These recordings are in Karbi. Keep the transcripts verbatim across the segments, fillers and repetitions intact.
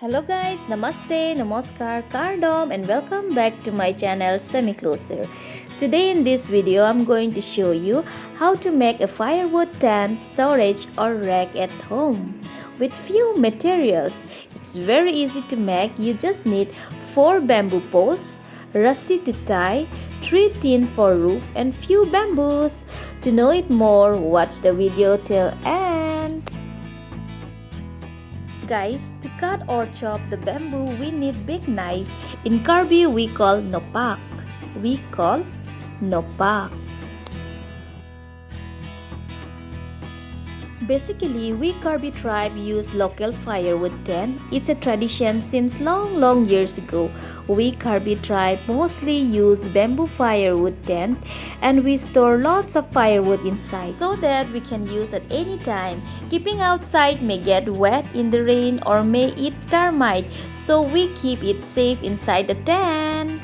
Hello guys, namaste, namaskar, kardom, and welcome back to my channel Semi Closer. Today in this video, I'm going to show you how to make a firewood tent storage or rack at home with few materials. It's very easy to make. You just need four bamboo poles, rassi to tie, three tin for roof, and few bamboos. To know it more, watch the video till end. Guys, to cut or chop the bamboo, we need big knife. In Karbi, we call nopak. We call nopak. Basically, we Karbi tribe use local firewood tent. It's a tradition since long, long years ago. We Karbi tribe mostly use bamboo firewood tent, and we store lots of firewood inside so that we can use at any time. Keeping outside may get wet in the rain or may eat termite, so we keep it safe inside the tent.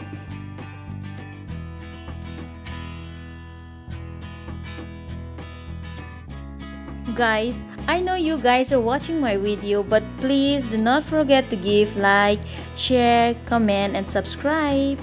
Guys, I know you guys are watching my video, but please do not forget to give like, share, comment, and subscribe.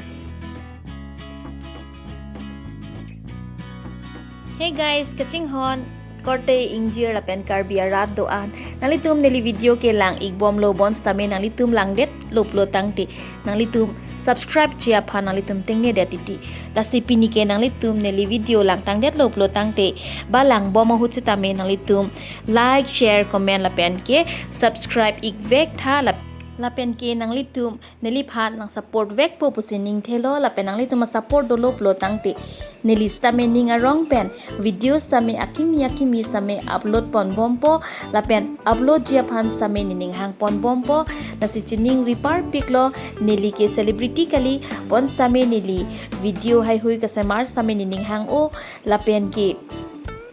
Hey guys, kachinghon korte ingjir lapen Karbi arat do-an. Nanglitum neli video kelang-ik bomlo, bonsitame nanglitum langdetlo pulo tangte nanglitum subscribe-ji aphan nanglitum tengne det titi. Lasi pini ke nanglitum neli video langtangdetlo pulo tangte, ba lang bom ahut sitame nanglitum like, share, comment lapen ke subscribe-ik vek tha lap-, lapen ke nanglitum neliphan nang support vekpo pusi ningthelo, lapen nanglitum a support dolo pulo tangte neli sitame ning arong pen video sitame akimi akimi sitame upload pon bompo, lapen upload-ji aphan sitame nening hang pon bompo. Lasi chining ri parpiklo, neli ke celebrity kali, bonsitame neli video heihui kasemar sitame nening hang-o, lapen ke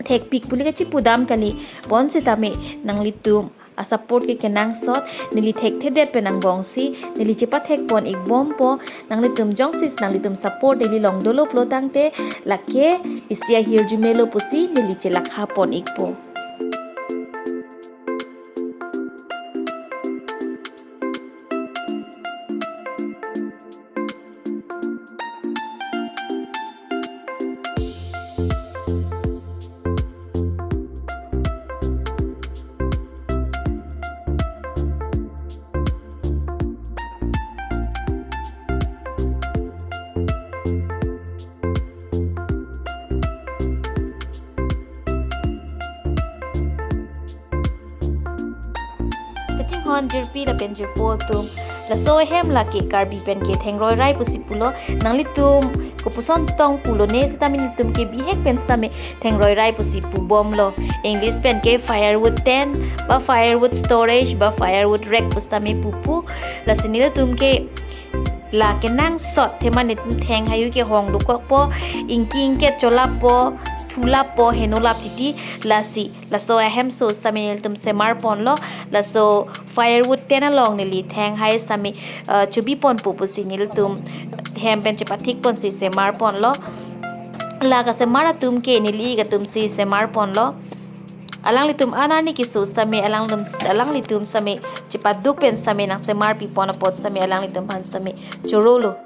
thekpik pule kachipudam kali, bonsitame nanglitum a support ke kenangsot, neli thekthedet pen angbongsi neli chepathek pon-ik bompo. Nanglitum jongsi nanglitum support neli long dolo pulo tangte, lake isi ahirjume lo pusi neli chelakha pon-ikpo. Kachinghon jirpi lapen jirpo atum, laso ahem lake Karbi pen ke thengroi rai pusi pulo. Nanglitum kopuson tong pulone sitame nelitum ke bihek pen sitame thengroi rai pusi pu bomlo. English pen ke firewood tent, ba firewood storage, ba firewood rack pusitame pupo. Lasi nelitum ke la kenangsot athema nelitum theng heihui kehong dokokpo, ingki ingket cholappo, thulappo, henolap titi. Lasi laso ahemso sitame nelitum semar ponlo. Laso firewood tent along neli theng hai sitame, eh, chobi ponpo pusi nelitum hem pen chepathik ponsi semar ponlo. La kasemar atum ke neli-ik atumsi semar ponlo. Alanglitum an arni keso sitame alangtum, alanglitum sitame chepaduk pen sitame nang semar pi pon apot sitame alanglitum aphan sitame chorolo.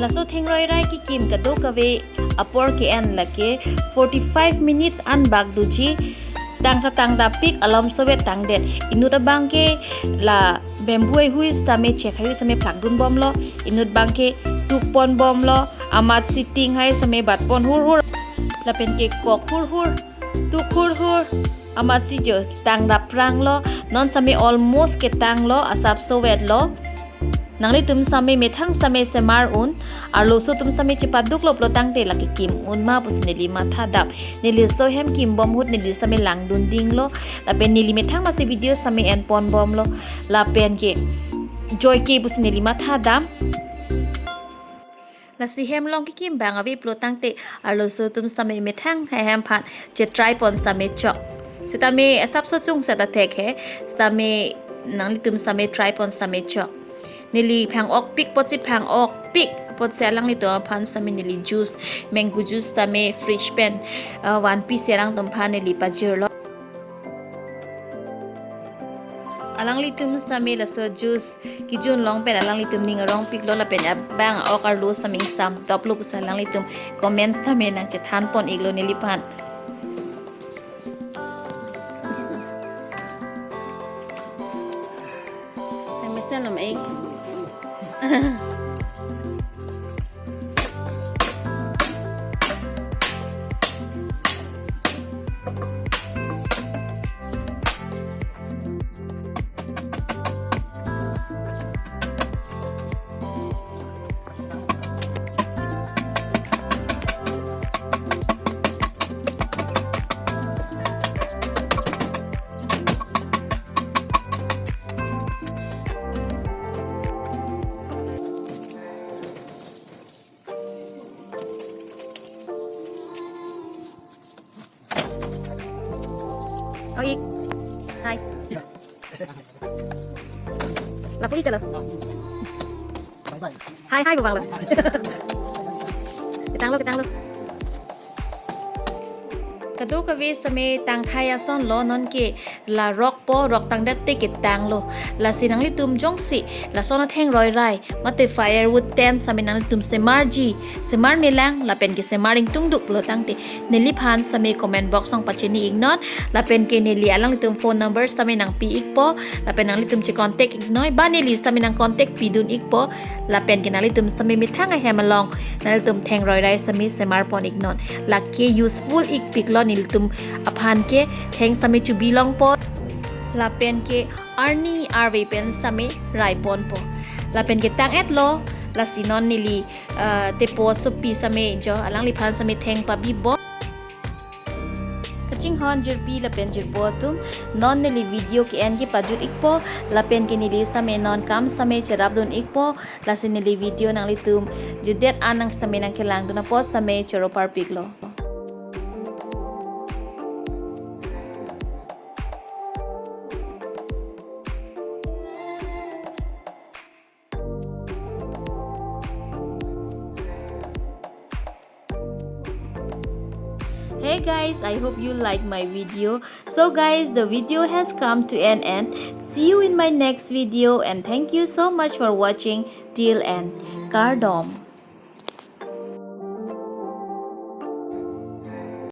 Laso thengroi rai kekim kadokave apor ke-en lake forty-five minutes an bak doji. Tangtha tangdapik, alom sovet tangdet. Inut abang ke la bamboo heihui sitame chek heihui sitame plakdun bomlo. Inut abang ke tuk pon bomlo. Amatsi ting hai sitame bat pon hurhur. Lapen ke kok hurhur, tuk hurhur. Amatsi jo tangdap pranglo. Non sitame almost ketanglo, asap sovetlo. Nanglitum sitame methang sitame semar un, arloso atum sitame chepaduklo pulo tangte lake kim un ma pusi neli mathadam. Neli laso ahem kim bom ahut neli sitame langdun dinglo. Lapen neli methang masi video sitame en pon bomlo. Lapen ke joike pusi neli mathadam. Lasi hem along kekim abang ave pulo tangte arloso atum sitame methang ahem aphan chetry pon sitame chok. Sitame asapso chungset athek he, sitame nanglitum sitame try pon sitame chok. Neli phang-okpik apotsi phang-okpik apotsi alanglitum aphan sitame neli juice, mango juice sitame fridge pen, uh, vanpi si alangtum aphan neli pajirlo. Alanglitum sitame laso juice kejun along pen alanglitum ning arongpiklo lapen abang ok arlo sitame ingsam toplo pusi alanglitum comments sitame nangchethan pon iklo neliphan. Nang mesen lom ek. Oh, ik. Hai. Lapu ik lo. Bye bye. Hai, hai, bang lo. Ketanglo, ketanglo. Kadokave sitame tangthai asonlo, nonke la rokpo, rok tangdet te ketanglo. Lasi nanglitum jongsi lason atheng roirai mate firewood tent sitame nanglitum semarji, semar melang lapen ke semar ingtungduk pulo tangte neliphan sitame comment box along pachini iknon, lapen ke neli alanglitum phone number sitame nangpi ikpo, lapen nanglitum che contact iknoi, ba neli sitame nang contact pidun ikpo, lapen ke nanglitum sitame methang ahem along nanglitum theng roirai sitame semar pon iknon. Lake useful ikpiklo nelitum aphan ke, theng sitame chubi longpo, lapen ke arni arve pen sitame rai ponpo. Lapen ke tang-etlo, lasi non neli, uh, tepo sopi sitame jo alangliphan sitame theng pabibom. Kachinghon jirpi lapen jirpo atum, non neli video ke-en ke pajut ikpo, lapen ke neli sitame non kam sitame cherapdun ikpo, lasi neli video nanglitum jutdet an nang sitame nangkelangdun apot sitame choro parpiklo. Hey guys, I hope you like my video. So guys, the video has come to an end. See you in my next video and thank you so much for watching till end. Kardom.